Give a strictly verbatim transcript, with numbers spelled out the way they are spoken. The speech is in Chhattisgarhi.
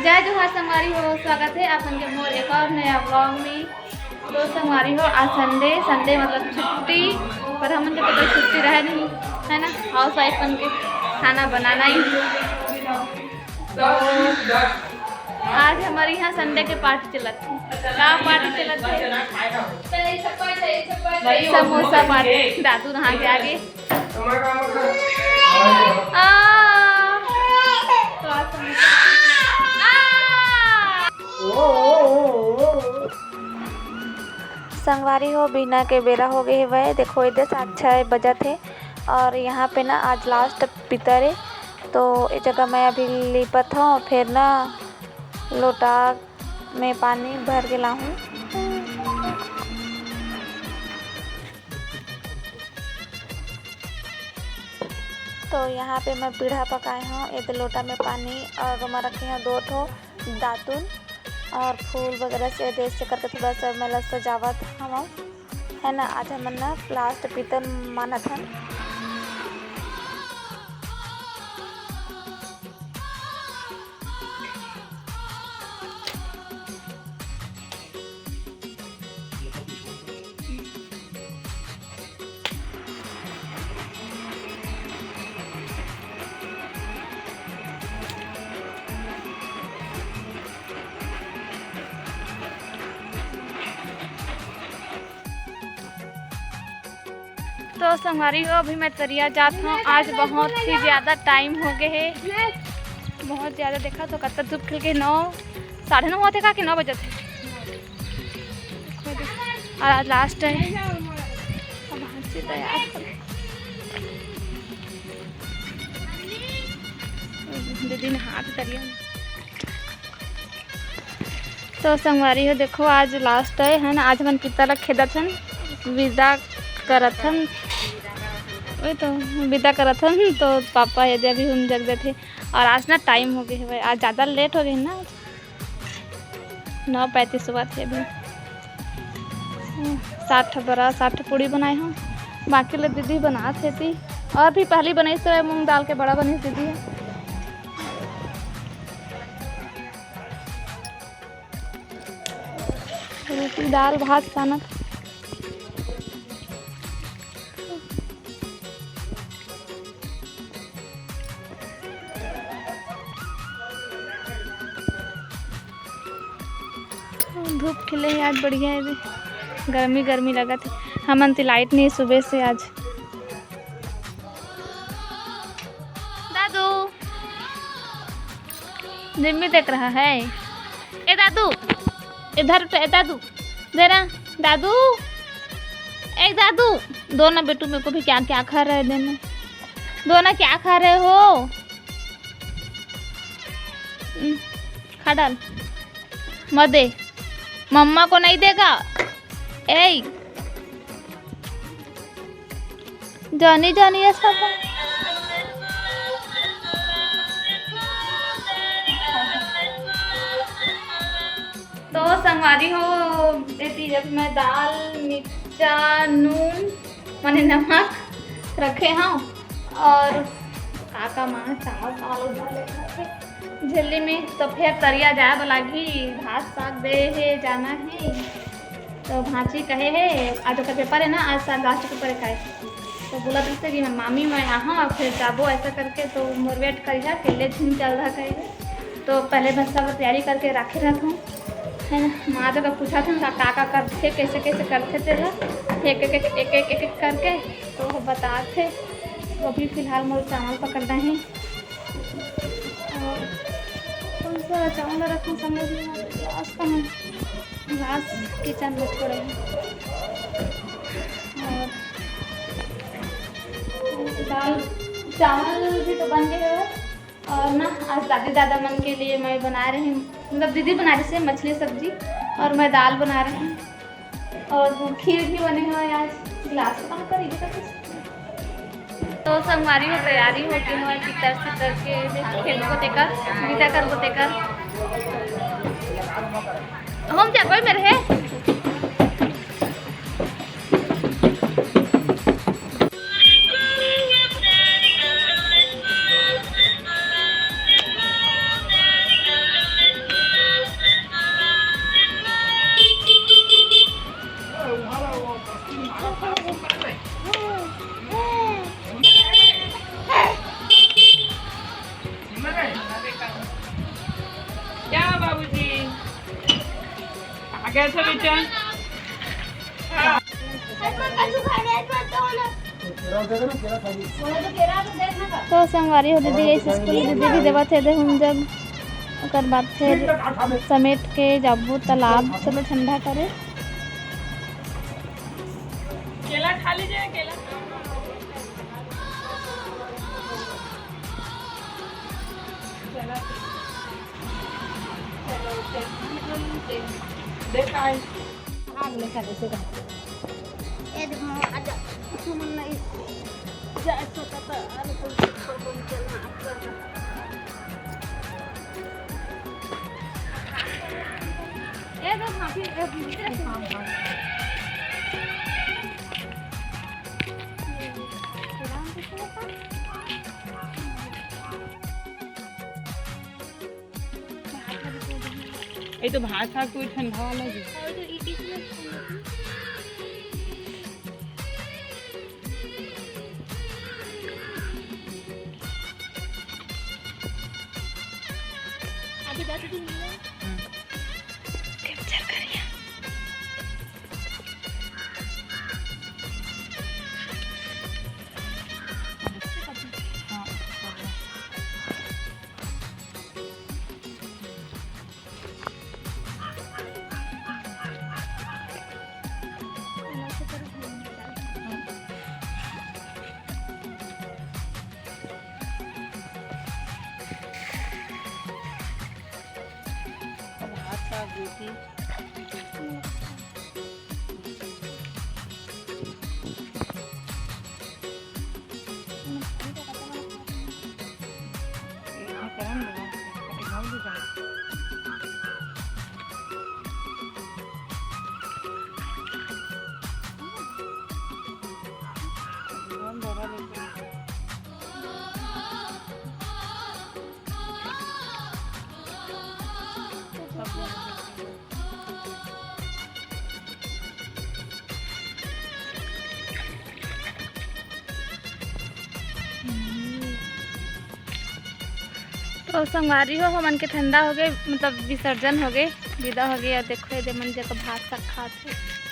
जय जोहार संगवारी हो, स्वागत है आप मन के मोर एक और नया vlog में। तो संगवारी हो, आज Sunday, Sunday मतलब छुट्टी, पर हमन के तो कोई छुट्टी रहे नहीं, है ना, हाउस वाइफ मन के खाना बनाना ही। तो आज हमर यहाँ Sunday के party चलत है। का party चलत है? समोसा party। दादू नहा के आगे। आ, तो आज समोसा। आ। संगवारी हो, बिहना के बेरा हो गए हवय। देखो, एदे सात छः बजत हे और यहाँ पे ना आज last पितर ए, तो ए जगह मैं अभी लिपत हूँ, फिर ना लोटा में पानी भर के लाहूँ। तो यहाँ पे मैं पीढ़ा पकाए हूँ, एदे लोटा में पानी और ओमा रखे हूँ दो ठो दातुन और फूल वगैरह से, एदे से करके थोड़ा सा मैं ला सजावत हूँ, है ना। आज हमन ना last पितर मानत हन। तो संगवारी हो, अभी मैं तरिया जात हूँ। आज बहुत ही ज़्यादा time हो गए है, बहुत ज़्यादा। देखा तो कब तक धूप खिल के, नौ, साढ़े नौ होते का कि नौ बजत है। और आज last है। अब हाथ से तैयार हो। दीदी ने हाथ करिया। तो संगवारी हो, देखो, आज last है, है ना। आज हमन पितर ला खेदत हन, विदा करत हन, वही तो, विदा करत हन। तो पापा ये दे अभी हम जग देथे, और आज ना time हो गए है, आज ज़्यादा late हो गए ना, नौ पैंतीस हुआ थे अभी। सात ठो बड़ा, सात ठो पूड़ी बनाए हूँ, बाकी ले दीदी बनात हे ती, और भी पहली बनाई से मूंग दाल के बड़ा बनी दीदी है। रोटी, दाल, भात, सानक। धूप खिले हे आज, बढ़िया हे, गर्मी गर्मी लगत हे। हमन ती light नहीं सुबह से आज। दादू, जिम्मी देख रहा है। ए दादू, इधर उठ, ए दादू, देना, दादू, ए दादू, दो ना बेटू, मेरे को भी क्या क्या खा रहे, देना, दो ना, क्या खा रहे हो? हम्म, खा डाल, मत दे, मम्मा को नहीं देगा। ए, जानी जानी ऐसा था। तो संगवारी हो, एती जब मैं दाल, मिर्चा, नून, माने नमक रखे हूँ, और काका माँ चावल, चावल उबाले रखे झिल्ली में, तो फिर तरिया जाए वाला ही, भात साग दे हे, जाना है। तो भांची कहे हे, आज ओकर paper है ना, आज साल last paper है काहे। तो बोला तो कि मामी मैं आहा और फिर जाबो ऐसा करके, तो मोर wait करिहा, अकेले झिन चल रहा कहे। तो पहले मैं सब तैयारी करके रखे रहत हूँ, है ना। माँ जगह पूछा था ना, का का करथे, कैसे कैसे करथे तेला, एक एक एक एक एक एक एक करके तो वो बताथे। तो अभी फिलहाल मोर चावल पकड़ना है। और कौन सा चावल रखूँ, समझ नहीं आ रहा। आज का मैं last kitchen में छोड़े हैं। और दाल चावल भी तो बन गए हैं। और ना, आज दादी दादा मन के लिए मैं बना रही हूँ, मतलब दीदी बना रही है मछली सब्जी, और मैं दाल बना रही हूँ। और वो खीर भी बने हुए हैं आज। गिलास को कहाँ करेगी तो कुछ। तो संगवारी हो, तैयारी हो के हमारे पितर सितर के खेत को तेकर, गीता कर को तेकर। हम क्या कोई मेरे है? कैसे बेटा? तो संगवारी हो, दीदी गई स्कूल, दीदी भी देवत हे दे हम जब, ओकर बाद फिर समेट के जाबू तालाब। चलो ठंडा करे। केला खा लीजिए, केला। ये तो भात साग कोई ठंडा वाला जी। अभी दस दिन मिले। कैप्चर करिए। भात साग रोटी। तो संगवारी हो, हमन के ठंडा हो गए, मतलब विसर्जन हो गए, विदा हो गए। और देखो, ये दे मन जगह भात साग खात हे।